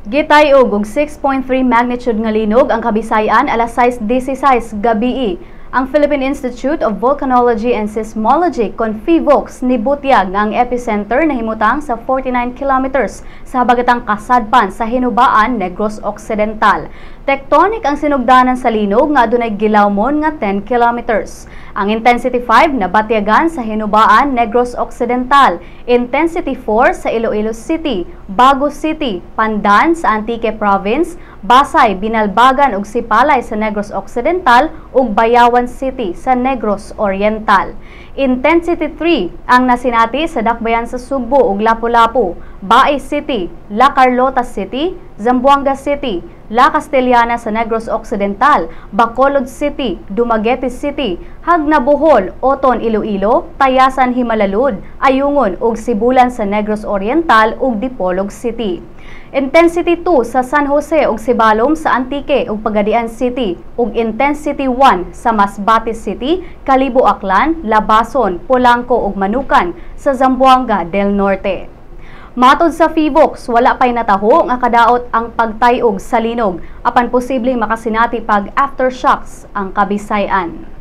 Gitayog og 6.3 magnitude nga linog ang Kabisayan alas 6:16 gabii. Ang Philippine Institute of Volcanology and Seismology kon PHIVOLCS nibutyag nga ang epicenter nahimutang sa 49 kilometers sa habagatang Kasadpan sa Hinubaan, Negros Occidental. Tectonic ang sinugdanan sa linog nga adunay gilawmon nga 10 kilometers. Ang intensity 5 nabatyagan sa Hinubaan, Negros Occidental, intensity 4 sa Iloilo City, Bago City, Pandan sa Antique Province, Basay, Binalbagan ug Sipalay sa Negros Occidental ug Bayawan City sa Negros Oriental. Intensity 3 ang nasinati sa dakbayan sa Sugbo ug Lapu-Lapu, Bais City, La Carlota City, Zamboanga City, La Castellana sa Negros Occidental, Bacolod City, Dumaguete City, Hagna Bohol, Oton, Iloilo, Tayasan, Jimalalud, Ayungon ug Sibulan sa Negros Oriental ug Dipolog City. Intensity 2 sa San Jose ug Sibalom sa Antique ug Pagadian City ug Intensity 1 sa Masbate City, Kalibo Aklan, Labason, Polanco ug Manukan sa Zamboanga del Norte. Matod sa PHIVOLCS, wala pa'y nataho nga kadaot ang pagtayog sa linog apan posibleng makasinati pag aftershocks ang Kabisayan.